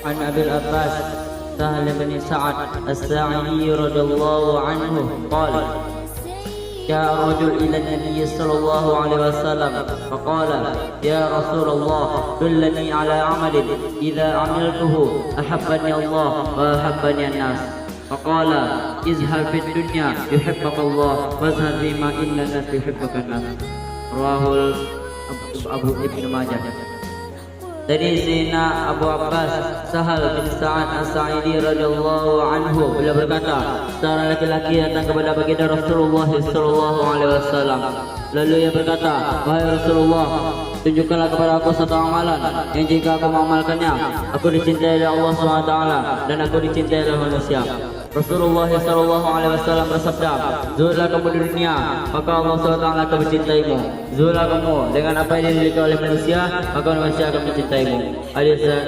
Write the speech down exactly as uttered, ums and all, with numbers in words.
عن أبي العباس سهل بن سعد الساعدي رضي الله عنه قال: جاء رجل إلى النبي صلى الله عليه وسلم فقال: يا رسول الله، دلني على عمل إذا عملته أحبني الله وأحبني الناس. فقال: ازهد في الدنيا يحبك الله وازهد فيما عند الناس يحبك الناس. رواه أبو، أبو ابن ماجه. Dari Sayyidina Abu Abbas Sahal bin Sa'ad As-Sa'idi radhiyallahu anhu, beliau berkata, seorang laki-laki datang kepada baginda Rasulullah sallallahu alaihi wasallam. Lalu ia berkata, "Wahai Rasulullah, tunjukkanlah kepada aku satu amalan yang jika aku mengamalkannya, aku dicintai oleh Allah subhanahu wa taala dan aku dicintai oleh manusia." Rasulullah sallallahu alaihi wasallam bersabda, "Zuhudlah kamu di dunia, maka Allah subhanahu wa taala akan mencintaimu. Zuhudlah kamu dengan apa yang diridai oleh manusia, maka manusia akan mencintaimu." Hadis riwayat